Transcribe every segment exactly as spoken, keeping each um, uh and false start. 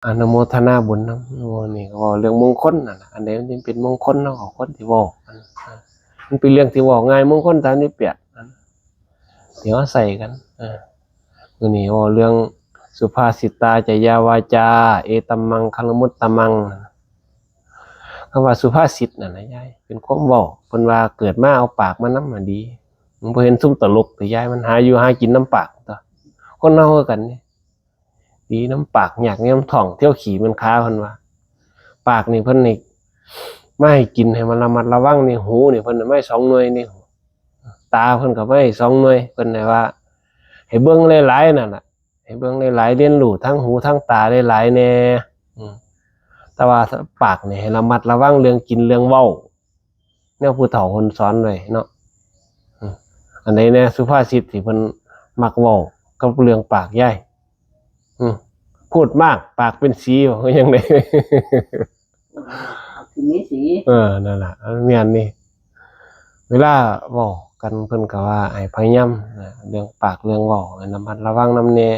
อนุโมทนาบุญนำ โอ้ นี่ก็เว้าเรื่องมงคลนั่นล่ะ อันใดมันเป็นมงคลเนาะ ก็ควรสิเว้า มันเป็นเรื่องที่เว้าง่าย มงคลสามสิบแปด ที่เฮาใช้กัน เออ มื้อนี้เว้าเรื่องสุภาษิตาจายาวาจา เอตัมมังคลมุตตมัง คำว่าสุภาษิตนั่นน่ะยาย เป็นความเว้า เพิ่นว่าเกิดมาเอาปากมานำน่ะดี มึงบ่เห็นซุมตลกติยาย มันหาอยู่หากินนำปากตั๊ว คนเฮาคือกันนี่ ดีนำปาก ยากนำท้อง เที่ยวขี้มันคา เพิ่นว่า ปากนี่เพิ่นนี่มาให้กินให้มันระมัดระวังนี่ หูนี่เพิ่นน่ะมาให้สองหน่วยนี่ ตาเพิ่นก็มาให้สองหน่วย เพิ่นได้ว่า ให้เบิ่งหลายๆนั่นน่ะ ให้เบิ่งหลายๆ เรียนรู้ทางหูทางตาหลายๆแหน่ อืม แต่ว่าปากนี่ให้ระมัดระวังเรื่องกินเรื่องเว้า แนวผู้เฒ่าเพิ่นสอนไว้เนาะ อืม อันใดแหน่สุภาษิตที่เพิ่นมักเว้ากับเรื่องปากยาย อืม พูดมากปากเป็นสี ว่าจั่งใด คือมีสี เออ นั่นล่ะ แม่นนี่ เวลาเว้ากันเพิ่นก็ว่าให้พยายามนะ เรื่องปากเรื่องเว้าให้ระมัดระวังนำแหน่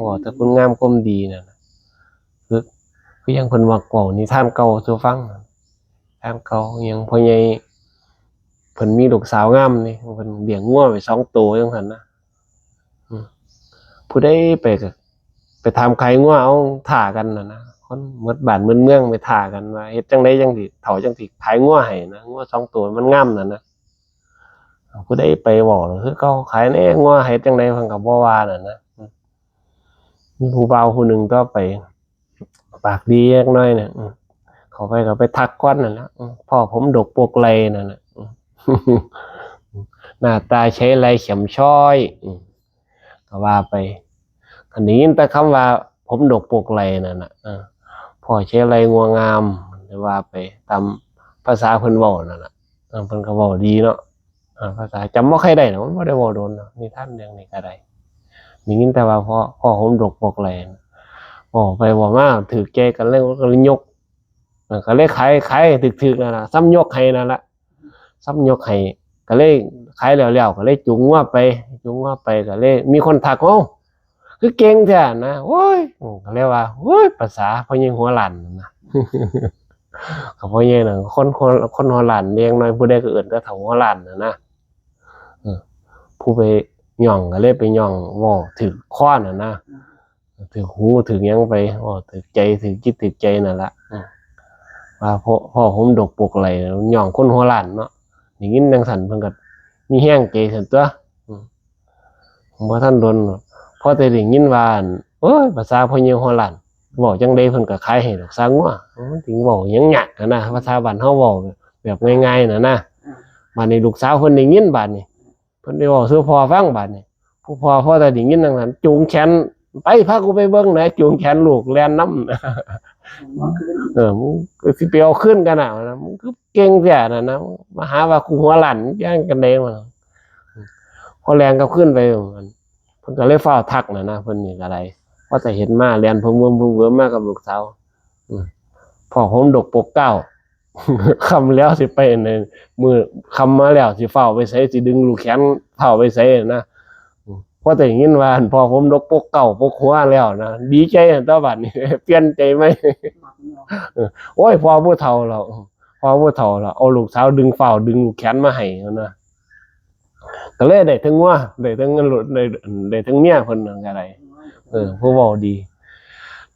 เว้าแต่คุณงามความดีนั่นน่ะ คือ คือยังเพิ่นมักเว้านิทานเก่าสู่ฟัง นิทานเก่า ยังพ่อใหญ่เพิ่นมีลูกสาวงามนี่ เพิ่นเลี้ยงงัวไว้สองโตจั่งซั่นนะ อืม ผู้ใดไปก็ไปถามขายงัว เอา ท่ากันน่ะนะ คนหมดบ้านหมดเมืองไปท่ากันว่า เฮ็ดจั่งใดจั่งสิเฒ่าจั่งสิขายงัวให้นะ งัวสองโตมันงามนั่นนะ ผู้ใดไปเว้าคือเขาขายแหน่งัว เฮ็ดจั่งใดเพิ่นก็บ่ว่านั่นนะ อืม มีผู้บ่าวผู้หนึ่งต่อไป ปากดีจักหน่อยเนี่ย อืม เข้าไปก็ไปทักก่อนนั่นล่ะ อืม พ่อผมดกปกไหล่นั่นน่ะ อืม หน้าตาใช้ไรเข็มช้อย อืม ก็ว่าไป คันได้ยินแต่คำว่าผมดกปกไหล่นั่นน่ะ เออ พ่อใช้ไรงัวงาม หรือว่าไปตามภาษาเพิ่นเว้านั่นน่ะ เออ เพิ่นก็เว้าดีเนาะ อ่า ภาษาจำบ่ค่อยได้หรอก มันบ่ได้เว้าโดนหรอก นิทานเรื่องนี้ก็ได้ ได้ยินแต่ว่าพ่อ พ่อผมดกปกไหล่ เว้าไปเว้ามาถืกใจกันเลย ก็เลยยก เออ ก็เลยขาย ขายถืกๆนั่นล่ะ ซ้ำยกให้นั่นล่ะ ซ้ำยกให้ ก็เลยขายแล้วๆ ก็เลยจูงงัวไป จูงงัวไป ก็เลยมีคนทัก "โอ้ คือเก่งแท้นะ" โอ้ย อืม ก็เลยว่า "โอ้ย ภาษาพ่อใหญ่หัวล้าน" นะ ก็พ่อใหญ่น่ะ คน คน คนหัวล้าน เด็กน้อยผู้ใดก็เอิ้นแต่เฒ่าหัวล้านน่ะนะ เออ ผู้ไปย่องก็เลยไปย่องเว้าถืกคอน่ะนะ ถืกหูถืกหยังไป เว้าถืกใจ ถืกจิตถืกใจนั่นล่ะ อืม ว่าพ่อ พ่อผมดกปกไหล่ ย่องคนหัวล้านเนาะ ได้ยินจั่งซั้นเพิ่นก็มีแฮงใจซั้นตั่ว อืม บ่ทันโดน พอแต่ได้ยินว่า อั่น โอ้ย ภาษาพ่อใหญ่หัวล้าน เว้าจั่งใดเพิ่นก็ขายให้ดอกซางัว มันถึงเว้าหยังยากหั้นนะ ภาษาบ้านเฮาเว้าแบบง่ายๆน่ะนะ บาดนี้ลูกสาวเพิ่นได้ยินบาดนี้ เพิ่นได้เว้าสู่พ่อฟังบาดนี้ ผู้พ่อพอแต่ได้ยินจั่งซั้น จูงแขน "ไป พากูไปเบิ่ง" นะ จูงแขนลูกแล่นนำ เออ "มึงก็สิไปเอาคืนกันน่ะ" ว่านะ "มึงคือเก่งแท้น่ะนะ มาหาว่ากูหัวล้าน ย่างกันได้" ว่า พอแล่นกลับคืนไป เพิ่นก็เลยฟ้าวทักน่ะนะ เพิ่นนี่ก็ได้ พอแต่เห็นมาแล่นเพิ่มๆๆมากับลูกสาว อืม พ่อผมดกปกเกล้า ค่ำแล้วสิไปใน มื้อค่ำมาแล้วสิฟ้าวไปไส สิดึงลูกแขนฟ้าวไปไสนะ อืม พอแต่ได้ยินว่าพ่อผมดกปกเกล้าปกหัวแล้วนะ ดีใจแต่บัดนี้ เปลี่ยนใจใหม่ เออ โอ้ย พ่อผู้เฒ่าแล้ว พ่อผู้เฒ่าแล้ว เอาลูกสาวดึงฟ้าวดึงลูกแขนมาให้นะ ก็เลยได้ทั้งงัว ได้ทั้งรถ ได้ ได้ทั้งเมียเพิ่นนั่นก็ได้ เออ ผู้เว้าดี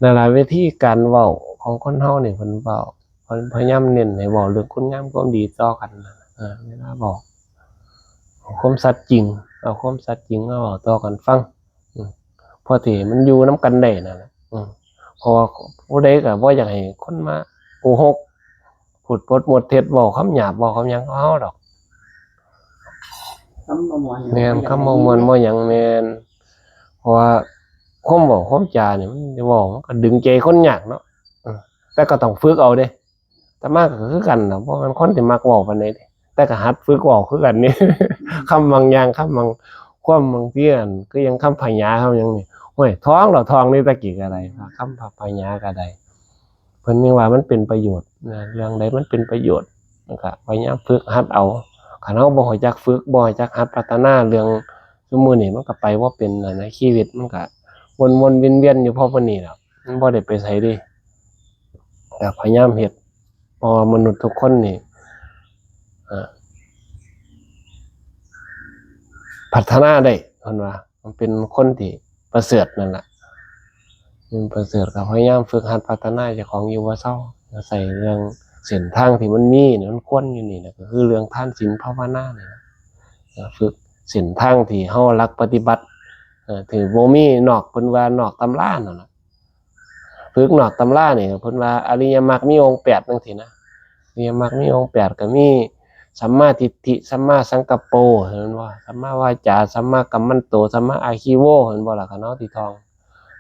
นั่นล่ะ วิธีการเว้าของคนเฮานี่ เพิ่นเว้า เพิ่นพยายามเน้นให้เว้าเรื่องคุณงามความดีต่อกันนะ เออ เวลาเว้า เอาความสัตย์จริง เอาความสัตย์จริงมาเว้าต่อกันฟัง อืม พอที่มันอยู่นำกันได้นั่นแหละ อืม เพราะว่าผู้ใดก็บ่อยากให้คนมาโกหก พูดปดมดเท็จ เว้าคำหยาบ เว้าคำหยังกับเฮาดอก คำบ่ม่วน แม่น คำบ่ม่วนบ่หยัง แม่น เพราะว่าความเว้าความจานี่มันเว้า มันก็ดึงใจคนยากเนาะ เออ แต่ก็ต้องฝึกเอาเด้ อาตมาก็คือกันน่ะ บ่แม่นคนที่มักเว้าปานใดเด้ แต่ก็หัดฝึกเว้าคือกันนี่ คำบางอย่าง คำบาง ความบางทีอัน คือยังคำพยา คำหยังนี่ โอ้ย ท่องดอก ท่องนี่ตะกี้ก็ได้ คำพยาก็ได้ เพิ่นยังว่ามันเป็นประโยชน์นะ เรื่องใดมันเป็นประโยชน์ แล้วก็พยายามฝึกหัดเอา คันเฮาบ่รู้จักฝึก บ่รู้จักหัดพัฒนาเรื่องซุมื้อนี้ มันก็ไปบ่เป็นน่ะนะ ชีวิตมันก็วนๆเวียนๆอยู่พอปานนี้แหละ มันบ่ได้ไปไสเด้ ก็พยายามเฮ็ด เพราะว่ามนุษย์ทุกคนนี่ เอ่อ พัฒนาได้ เพิ่นว่า มันเป็นคนที่ประเสริฐนั่นแหละ มันประเสริฐ ก็พยายามฝึกหัดพัฒนาเจ้าของอยู่บ่เซา อาศัยเรื่องเส้นทางที่มันมีเนี่ย มันควรอยู่นี่นะ ก็คือเรื่องทานศีลภาวนาเนี่ยนะ ก็ฝึกเส้นทางที่เฮาหลักปฏิบัติ เอ่อ ที่บ่มีนอก เพิ่นว่านอกตำรานั่นล่ะ ฝึกนอกตำรานี่ เพิ่นว่าอริยมรรคมีองค์แปดจังซี้นะ อริยมรรคมีองค์แปด ก็มีสัมมาทิฏฐิ สัมมาสังกัปโป เห็นบ่ สัมมาวาจา สัมมากัมมันโต สัมมาอาชีโว เห็นบ่ล่ะ คันเฮาสิท่อง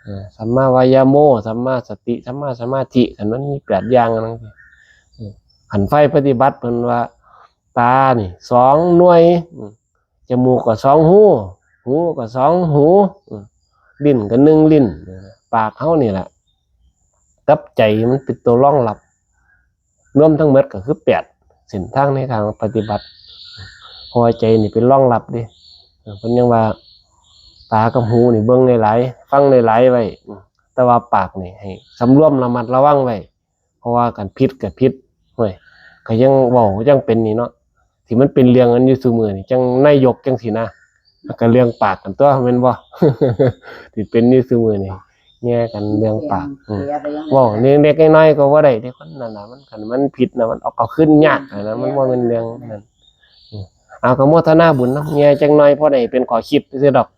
เออ สัมมาวายาโม สัมมาสติ สัมมาสมาธิ คันมันมีแปดอย่างนั่น เออ คันฝ่ายปฏิบัติเพิ่นว่า ตานี่สองหน่วย อืม จมูกก็สองหู หูก็สองหู อืม ลิ้นก็หนึ่งลิ้น ปากเฮานี่แหละ กับใจมันเป็นตัวรองรับ รวมทั้งหมดก็คือแปด เส้นทางในทางปฏิบัติ เพราะว่าใจนี่เป็นรองรับเด้ เออ เพิ่นยังว่า ตากับหูนี่เบิ่งหลายๆ ฟังหลายๆไว้ อืม แต่ว่าปากนี่ให้สำรวมระมัดระวังไว้ เพราะว่าคันผิดก็ผิด เฮ้ย ก็ยังเว้ายังเป็นนี่เนาะ ที่มันเป็นเรื่องกันอยู่ซุมื้อนี่ จั่งนายกจั่งซี้นะ มันก็เรื่องปากกันตั๊ว แม่นบ่ ที่เป็นอยู่ซุมื้อนี่ แย่กันเรื่องปาก อืม เว้าเล็กๆน้อยๆก็บ่ได้เด้ คนนั้นน่ะ มัน คันมันผิดนะ มันเอา เอาคืนยากนะ มันบ่แม่นเรื่องนั้น อืม เอา ก็โมทนาบุญนำ แย่จักหน่อย พอได้เป็นข้อคิดซื่อๆดอก